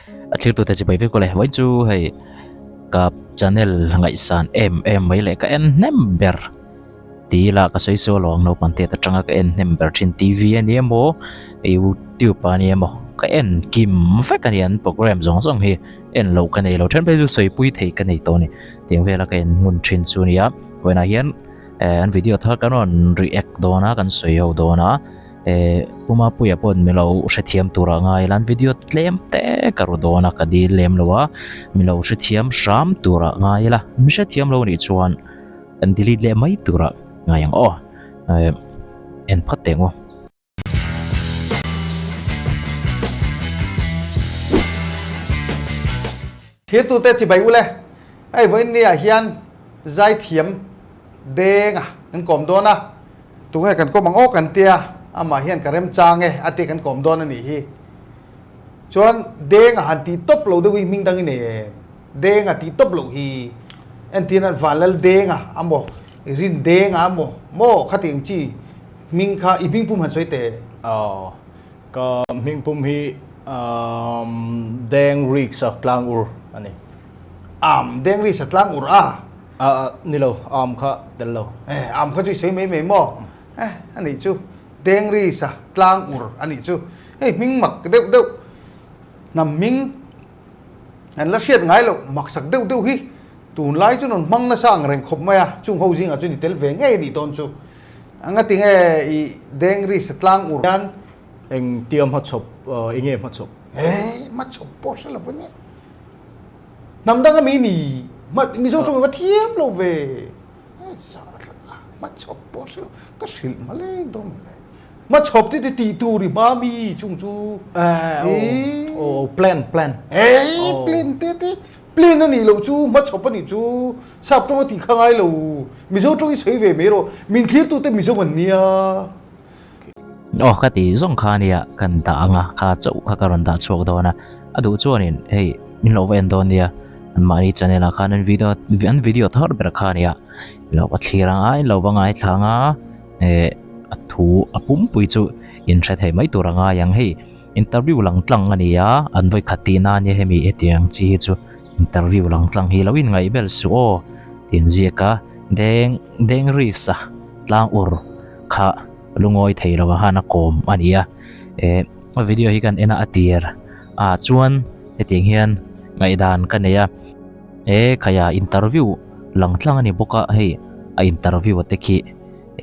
A thlirtute chibai vek ule vawiin chu hei ka channel ngaihsan em em mai leh ka en hnem ber ti ila ka sawi sawi lo ang naupang te atanga ka en hnem ber thin TV a ni emaw youtube a ni emaw ka en kim vek a ni an program zawng zawng hi en loh ka nei lo then phei chu sawipui thei ka nei tawh a ni tiang vela ka en ngun thin chu a ni a vawiinah hian eh an video thar kan rawn react dawn a kan sawi ho dawn a. Eh Pu Mapuia pawhin mi lo hrethiam turah ngai ila an video tlem te ka ru dawn a ka dil lem lo a mi lo hrethiam hram turah ngai ila mi hrethiam lo nih chuan kan delete leh mai turah ngai ang aw eh en phawt teh ang aw. Thirtute chibai ule hei vawiin ni ah hian zaithiam deng a kan kawm dawn a. Tunge kan kawm ang aw kan tia, amah hian ka remchang e a tia kan kawm dawn a nih hi. Chuan deng a han tih tawp lo deuh hi hming dang i nei em? Deng a tih tawp loh hi entir nan Vanlal deng a amaw, i rin deng a amaw maw khati ang chi hming kha i hming pum han sawi teh. Aw, ka hming pum hi Deng Riks a tlang ur a ni. Am, Deng Riks a tlang ur a? A ni lo, am kha tel lo. Eh, am kha chu i sawi mai mai maw? Eh, a nih chu. Dengri sa tlang ur a nih chu. Hei hming mak deuh deuh, hnam hming an la hriat ngai loh maksak deuh deuh hi tunlai chu rawn hmang nasa ang reng khawp mai a, chung ho zingah chuan i tel ve ngei a nih dawn chu. Anga tinge i Dengri sa tlang ur hian. Eng tia hmachhawp, eng nge hmachhawp? Eh, hmachhawp pawh hre lo a nia. Hnam dang ami ni Mizo tawng va thiam lo ve hmachhawp pawh hre lo ka hrilh ma leng dawn mawle hmachhawp te ti tur i hma mi chung chu oh plan plan eh plan te te plan a nih loh chu hmachhawp a nih chu sap tawng a tih kha ngai lo Mizo tawng i sawi ve mai rawh min thlir tu te Mizo an nia. Aw ka ti zawng kha ania kan dah ang a kha chauh kha ka rawn dah chhuak dawn a a duh chuanin hei min lo va en dawn nia an mahni channel ah khan an video an video thar ber kha ania i lo va thlir ang a in lo va ngaithla ang a eh a thu a pumpui chu in hre thei mai tur a ngai ang hei interview lang tlang a ni a an vawi khat tihna ania hemi hetiang chi hi chu interview lang tlang hi lo inngaih vel suh aw tih an ziak a deng deng risk a tlang ur. kha lungawi thei lo khan a kawm a ni a eh a video hi kan en a a tir ah chuan hetiang hian ngaihdan ka nei a eh khaia interview lang tlang a ni bawk a hei a interview a te khi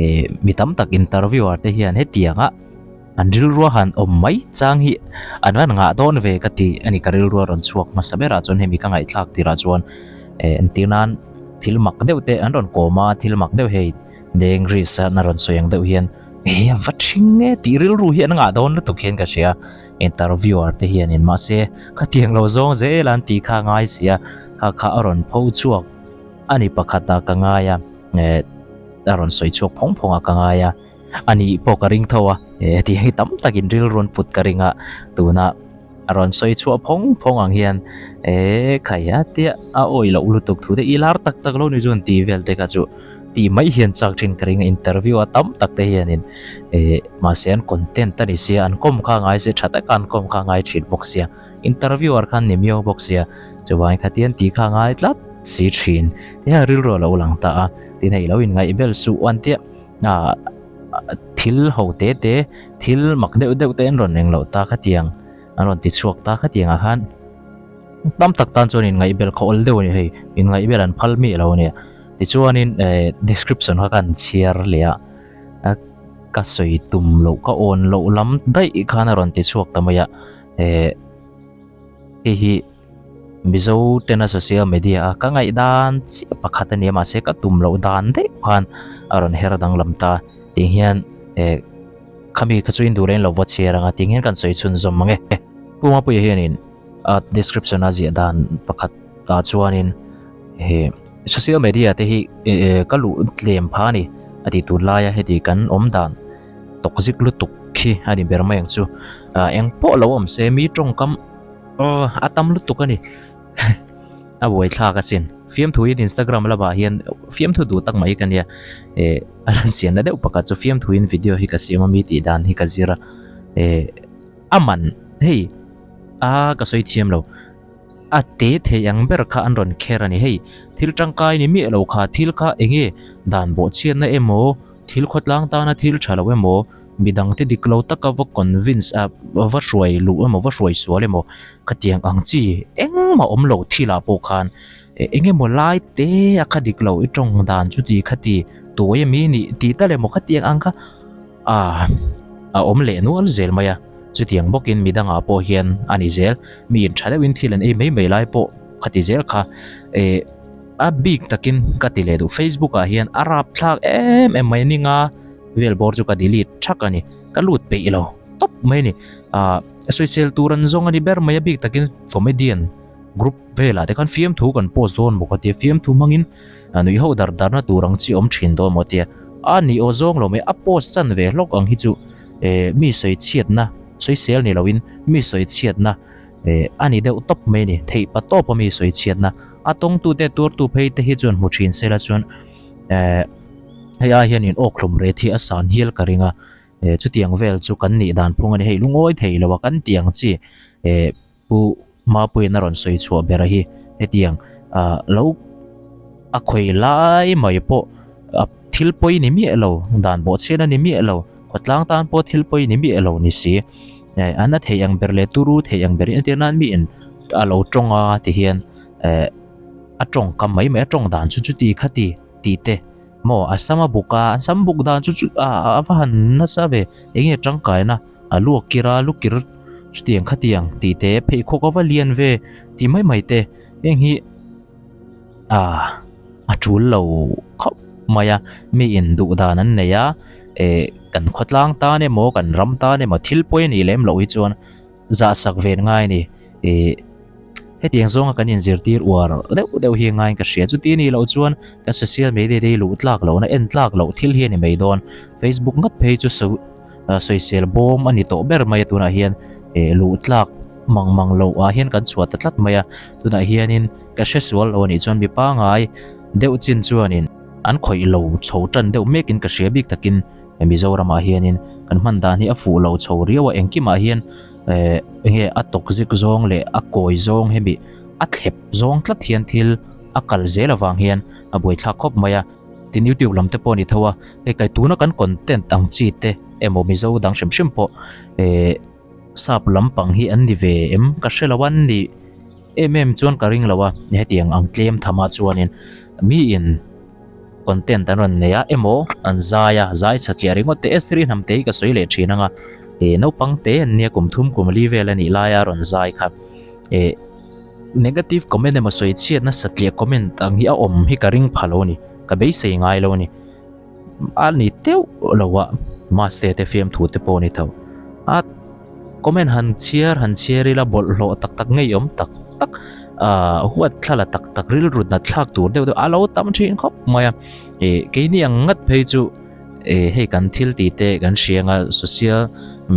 eh mi tam tak interviewer te hian hetiang a an rilrua han awm mai chang hi an van ngah dawn ve ka ti a ni ka rilrua rawn chhuak hmasa berah chuan hemi ka ngaihthlak tirah chuan eh entir nan thil mak deuh te an rawn kawm a thil mak deuh hei. Deng Risk a na rawn sawi ang deuh hian eh a va thing nge tih rilru hi an ngah dawn lutuk hian ka hria interviewer te hianin mahse khatiang lo zawng zel an tih kha a ngai si a kha kha a rawn pho chhuak a ni pakhat a ka ngai a eh a rawn sawi chhuak phawng phawng a ka ngai a a nih pawh ka ring tho a eh hetiang hi tam takin rilru an put ka ring a tuna A rawn sawi chhuah phawng phawng ang hian eh khai a tia a awih loh lutuk thu te i lar tak tak lo ni chuan tih vel te kha chu tih mai hian chak thin ka ring a interview a tam tak te hianin eh mahse an content a ni sia an kawm kha ngai se tha taka an kawm kha ngai thin bawk sia interviewer khan ni miau bawk sia chuvangin khatian tih kha ngai tlat si thin ti hian rilru a lo lang ta a tin hei lo inngaih bel suh an tia ah thil ho te te thil mak deuh deuh te an rawn eng loh ta khatiang an rawn ti chhuak ta khatiang ah khan tam tak tan chuan inngaihbel khaw awl deuh a ni hei inngaihbel an phal miah lo a nia tichuanin eh description kha ka han chhiar leh a ka sawi tum loh ka awn loh lam daih khan a rawn ti chhuak ta mai a eh hei hi. Mizo tena social media a ka ngaihdan chiah pakhat a nia mahse ka tum loh dan daih khan a rawn her danglam ta tih hian eh khami kha chu in duh leh in lo va chhiar ang a tih hian kan sawi chhunzawm mang e. Pu Mapuia hianin a description a ziah dan pakhat ah chuanin he social media te hi eh ka luh tlem pha a ni a tih tunlaia heti kan awm dan toxic lutuk khi a ni ber mai ang chu ah eng pawh lo awm se mi tawngkam Aw a tam lutuk a ni a buaithlak asin fiamthu in Instagram lamah hian fiamthu duh tak mai ka nia eh a lan chianna deuh pakhat chu fiamthu in video hi ka siam a mi tih dan hi ka zir a eh a man hei. A ka sawi thiam lo. A te thei ang ber kha an rawn kher a ni. Hei thil tangkai ni miah lo kha thil kha eng nge dan bawhchhiatna emaw thil khawtlang tana thil tha lo emaw midangte dik lo taka va convince a va hruai luh emaw va hruai sual emaw khatiang ang chi engmah awm lo thilah pawh khan eng emaw lai te a kha dik lo i tawng dan chuti khati tuai ami nih tih tal emaw khatiang ang kha A, a awm leh nual zel mai a, chutiang bawkin midangah pawh hian a ni zel, mi in tha deuhin thil an ei mai mai lai pawh ka ti zel kha, eh a bik takin ka ti leh duh, Facebook ah hian a rap thlak em em mai ninga vel bawr chu ka delete thak a ni, ka lut peih lo tawp mai a ni, ah sawisel tur an zawng a ni ber mai a bik takin comedian group velah te khan fiamthu kan post dawn maw ka tia, fiamthu hmangin nuih ho dar darna tur ang chi awm thin dawn maw tia, a ni aw zawng lo mai, a post chan ve hlawk ang hi chu eh mi sawi chhiatna sawisel ni loin mi sawi chhiatna eh a ni deuh tawp mai a ni, theih pa tawp a mi sawi chhiatna, a tawngtute tuartu phei te hi chuan hmu thin sela chuan eh hei ai hian in awkhlum ret hi a san hial ka ring a, eh chutiang vel chu kan nih dan phung a ni, hei lungawi thei lo a kan tih ang chi eh Pu Mapuiin a rawn sawi chhuah ber a hi hetiang ah lo a khawi lai mai pawh a thil pawi ni miah lo dan bawhchhiat a ni miah lo khawtlang tan pawh thil pawi ni miah lo ni si eh an a theih ang ber leh turu theih ang ber entir nan miin a lo tawng a ti hian eh a tawngkam mai mai a tawng dan chu chuti khati tih te maw a sam a buk a an sam buk dan chu chu ah a va han nasa ve eng nge tangkaina. A luak kir a, lu kir chutiang khatiang tih te pheikhawk a va lian ve tih mai mai te heng hi ah a tul lo khawp mai a mi in duh dan an nei a eh kan khawtlang tan emaw kan ram tan emaw thil pawi a nih lem loh hi chuan zahsak ve ngai a ni ih. Hetiang zawnga kan inzirtir uar deuh deuh hi ngaiin ka hria. Chuti anih loh chuan kan social media te hi luh tlak lohna, en tlak loh thil hi a ni mai dawn. Facebook ngat phei chu sawisel bawm a ni tawh ber mai a tunah hian eh luh tlak mang mang loh ah hian kan chhuah ta tlat mai a. Tunah hianin ka hre sual lo anih chuan mi pangai deuh chin chuanin an khawih lo chho tan deuh mekin ka hria bik takin Mizoramah hianin kan hman dan hi a fuh lo chho riau a, engkimah hian eh enge a tawk zik zawng leh a kawi zawng hemi a thlep zawng tlat hian thil a kal zel avang hian a buaithlak khawp mai a. Tin YouTube lam te pawh a ni tho a, hei kai tuna kan content ang chi te emaw Mizo dang hrim hrim pawh eh sap lampang hi an ni ve em ka hre lo a, an ni em em chuan ka ring lo a, hetiang ang tlem tham ah chuanin miin. Content an rawn nei a emaw an zai a, zai tha tliah ringawt te Esther-i hnam te hi ka sawi leh thin ang a, eh naupang te an nia kum thum kum li vel a nih laia rawn zai kha eh negative comment emaw sawi chhiat nasa tliah comment ang hi a awm hi ka ring pha lo a ni, ka beisei ngai lo a ni, a ni teuh lo a maste te fiamthu te pawh a ni tho a. Comment han chhiar han chhiar ila bawlhhlawh tak tak ngeiawm tak tak ah huat thla la tak tak rilru nat thlak tur deuh deuh a lo tam thin khawp mai a ih keini ang ngat phei chu ih hei kan thil tih te kan hria anga social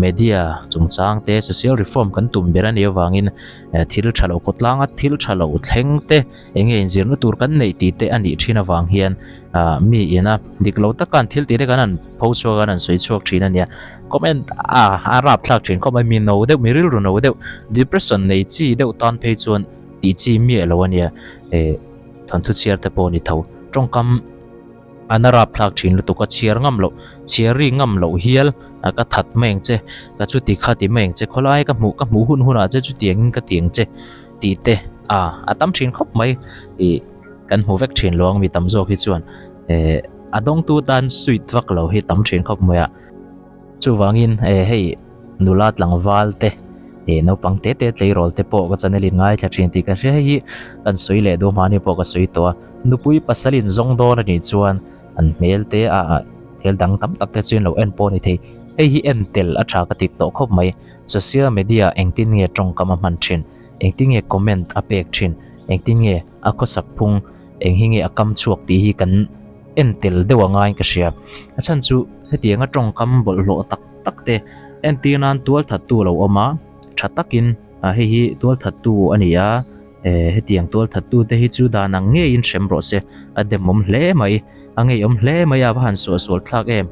media chungchang te social reform kan tum ber a nih avangin thil tha lo kawtlanga thil tha lo thleng te eng nge inzirna tur kan neih tih te a nih thin avang hian ah mi ina dik lo taka an thil tih te kan han pho chhuak a an han sawi chhuak thin a nia comment ah a rap thlak thin khawp mai mi no deuh mi rilru no deuh depression nei chi deuh tan phei chuan tih chi miah lo a nia eh thawnthu chhiar te pawh a ni tho tawngkam An a rap thlak thin lutuk a, chhiar ngam loh, chhiar ri ngam loh hial a ka that mai ang che, ka chuti kha ti mai ang che, khawlai ka hmuh ka hmuh hun hunah che chutiangin ka ti ang che tih te a a tam thin khawp mai ih kan hmu vek thin lo ang mi tam zawk hi chuan eh a dawngtu tan sweet vak lo hi tam thin khawp mai a. Chuvangin eh hei nula tlangval te eh naupang te te tleirawl te pawh ka channel in ngaithla thin tih ka hria hei hi kan sawi leh duh mahni pawh ka sawi tawh a nupui pasal in zawng dawn a nih chuan an hmel te a ah thil dang tam tak te chu in lo en pawh a ni thei hei hi en tel a tha ka tik tawh khawp mai social media engtin nge tawngkam a hman thin engtin nge comment a pek thin engtin nge a khawsak phung eng hi nge a kam chhuak tih hi kan en tel deuh a ngaiin ka hria. A chhan chu hetianga tawngkam bawlhhlawh tak tak te entir nan tual thattu a lo awm a, tha takin ah hei hi tual thattu a ni a, eh hetiang tual thattu te hi chu dan ang ngeiin hrem rawh se, a demawm hle mai, a ngeiawm hle mai a va han suahsual thlak em,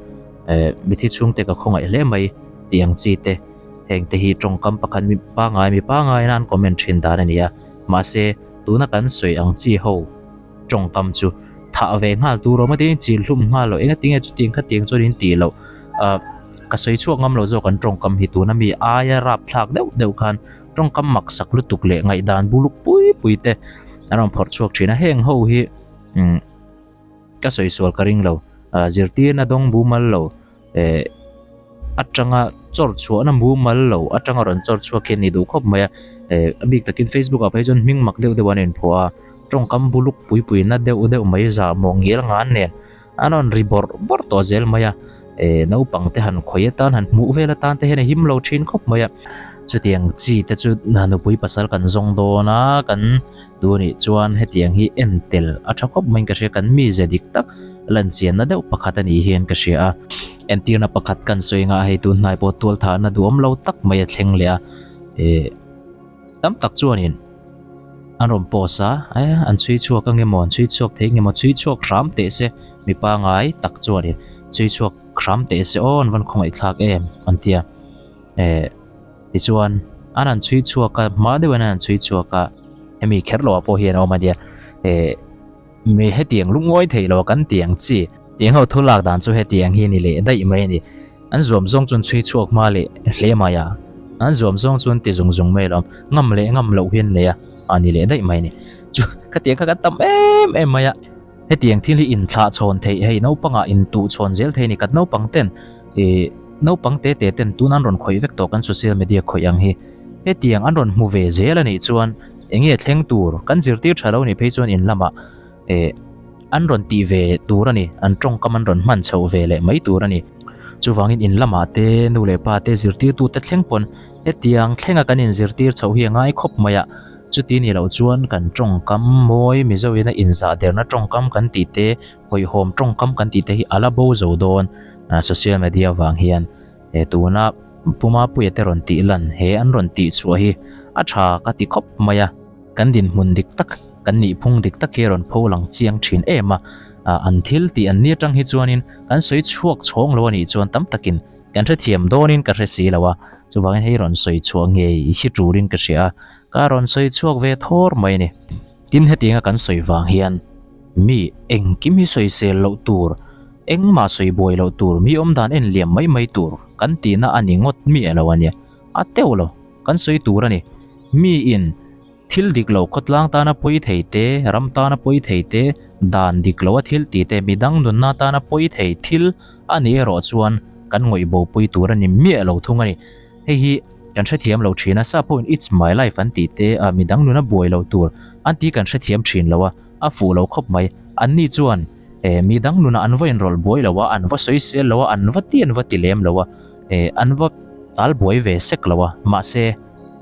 eh mithi chhungte ka khawngaih hle mai tih ang chi te. Heng te hi tawngkam pakhat mi pangai mi pangaina an comment thin dan a ni a, mahse tuna kan sawi ang chi ho tawngkam chu thah ve nghal tur awm a tiin chil hlum nghal loh enga tinge chutiang khatiang chuan in tih loh ah ka sawi chhuak ngam lo zawk an tawngkam hi tuna mi aia rapthlak deuh deuh khan tawngkam maksak lutuk leh ngaihdan buluk pui pui te an rawn phawrh chhuak thin a heng ho hi umm ka sawi sual ka ring lo ah zirtirna dawng bumal lo. eh atanga chawr chhuahna mumal lo atanga rawn chawr chhuak hi a ni duh khawp mai a eh a bik takin facebook ah phei chuan hming mak deuh deuh an inphuah a tawngkam buluk pui pui na deuh deuh mai zah maw ngial ngan nen an rawn ri bawrh bawrh tawh zel mai a eh naupang te han khawi atan han hmuh vel atan te hian a him lo thin khawp mai a chutiang chi te chu nupui pasal kan zawng dawn a kan Tunah chuan hetiang hi en tel a tha khawp maiin ka hria, kan mize dik tak lanchianna deuh pakhat a nih hian ka hria a. Entirna pakhat kan sawi anga hei tun hnai pawh tual thahna duhawm lo tak mai a thleng leh a, eh tam tak chuanin an rawn post a, eh an chhui chhuak ang emaw an chhui chhuak thei ang emaw chhui chhuak hram teh se mipa ngai tak chuanin chhui chhuak hram teh se aw an van khawngaih thlak em an ti a, eh. Tichuan, an han chhui chhuak a, hma deuhin an han chhui chhuak a, hemi kher loah pawh hian a awm a nia, eh, mi hetiang lungawi thei lo kan ti ang chi, tiang ho thu lak dan chu hetiang hi a ni leh daih mai a ni. An zuam zawng chuan chhui chhuak hma leh hle mai a, an zuam zawng chuan ti zung zung mai alawm, ngam leh ngam loh hian nei a, a ni leh daih mai a ni. Chu khatiang kha kan tam em em mai a. Hetiang thil hi inthlah chhawn theih hei naupangah intuh chhawn zel thei a ni. Kan naupang ten ih naupang te te ten tun an rawn khawih vek tawh kan social media khawih ang hi. Hetiang an rawn hmu ve zel a nih chuan eng nge thleng tur kan zirtir tha lo nih phei chuan in lamah ih an rawn tih ve tur a ni. An tawngkam an rawn hman chhoh ve leh mai tur a ni. Chuvangin in lamah te nu leh pa te zirtirtu te thleng pawn hetiang thlenga kan inzirtir chhoh hi a ngai khawp mai a. Chuti ni loh chuan kan tawngkam mawi Mizoina inzahderna tawngkam kan tih te, hawihhawm tawngkam kan tih te hi a la bo zo dawn social media vang hian he tuna Pu Mapuia te rawn tih lan he an rawn tih chhuah hi a tha ka ti khawp mai a, kan dinhmun dik tak kan nihphung dik tak hi a rawn pho lang chiang thin em a, an thil tih an ni atang hi chuanin kan sawi chhuak chhawng lo a nih chuan tam takin kan hrethiam dawnin ka hre si lo a, chuvangin hei rawn sawi chhuah ngei hi turin ka hria a. Ka rawn sawi chhuak ve thawr mai a ni. Tin hetianga kan sawi vang hian mi engkim hi sawisel loh tur, engmah sawi buai loh tur, mi awmdan en liam mai mai tur kan tihna a ni ngawt miah lo a nia. A teuh lo, kan sawi tur a ni. Miin thil dik lo khawtlang tana pawi thei te, ram tana pawi thei te, dan dik loa thil ti te, midang nunna tana pawi thei thil a nih erawh chuan kan ngawih bopui tur a ni miah lo thung a ni. Hei hi kan hrethiam lo thin a, sap pawhin it's my life an tih te a midang nuna buai lo tur an tih kan hrethiam thin lo a, a fuh lo khawp mai. Anni chuan eh midang nunah an va inrawlh buai lo a, an va sawisel lo a, an va ti an va ti lem lo a, eh an va tal buai ve sek lo a, mahse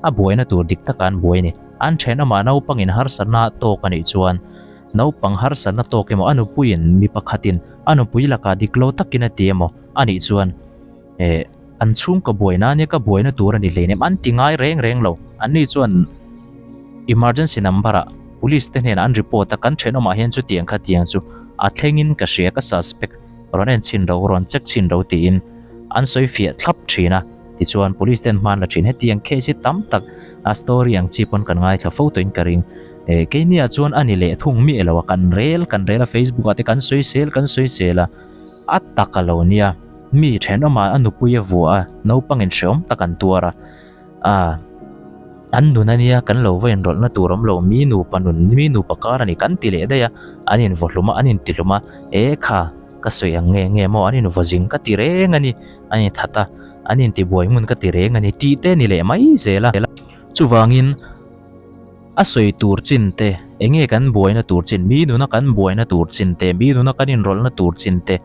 a buaina tur dik taka an buai a ni. An thenawmah naupangin harsatna tawk a nih chuan naupang harsatna tawk emaw a nupuiin mi pakhatin a nupui lakah dik lo takin a ti emaw a nih chuan Eh, an chhungkaw buaina ania ka buaina tur a ni hleinem an ti ngai reng reng lo. Anni chuan emergency number ah police te hnenah an report a, kan thenawmah hian chutiang kha tiang chu a thlengin ka hria, ka suspect rawn en chhin ro, rawn check chhin ro tiin an sawi fiah thlap thin a. Tichuan police ten hman la thin. Hetiang case hi tam tak a story ang chi pawn kan ngaithla fo tawhin ka ring. Eh, keiniah chuan a ni leh thung miah lo a, kan rel kan rel a facebook ah te kan sawi sel kan sawi sel a. A tak a lo nia, mi thenawmah a nupui a vuah a, naupangin hreawm tak an tuar a. Aa, an nun a nia, kan lo va inrawlhna tur awm lo, mi nupa nun, mi nupa kar a ni kan ti leh daih a, an invaw hlum a, an inti hlum a, e kha, ka sawi ang nge nge maw, an invaw zing ka ti reng a ni, an inthat a, an intibuai ngun ka ti reng a ni tih te a ni leh mai zel a. Chuvangin. A sawi tur chin te, enge kan buaina tur chin, mi nuna kan buaina tur chin te, mi nuna kan inrawlhna tur chin te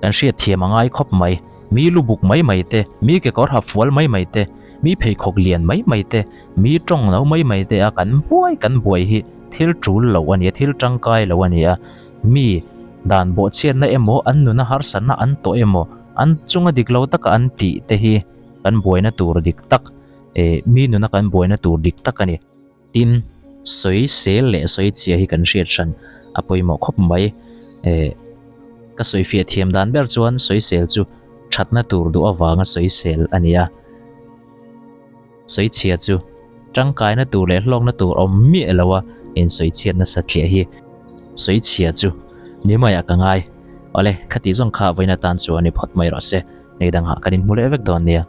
kan hriat thiam a ngai khawp mai. Mi lu buk mai mai te, mi kekawr ha fual mai mai te, mi pheikhawk lian mai mai te, mi tawng no mai mai te a kan buai kan buai hi thil tul lo a ni a, thil tangkai lo a ni a. Mi dan bawhchhiatna emaw, an nuna harsatna an tawh emaw, an chunga dik lo taka an tih te hi kan buaina tur dik tak. Eh, mi nuna kan buaina tur dik tak a ni. Tin, sawi sel leh sawi chhia hi kan hriat hran a pawimawh khawp mai. Eh, ka sawi fiah thiam dan ber chuan sawi sel chu thatna tur duh avanga sawi sel a ni a. Sawichhia chu tangkaina tur leh hlawkna tur awm miah lo a insawichhiat nasa thliah hi sawichhia chu ni maiah ka ngai. Awle, khati zawng kha vawiin atan chuan i phawt mai rawh se, nei dangah kan inhmu leh vek dawn nia.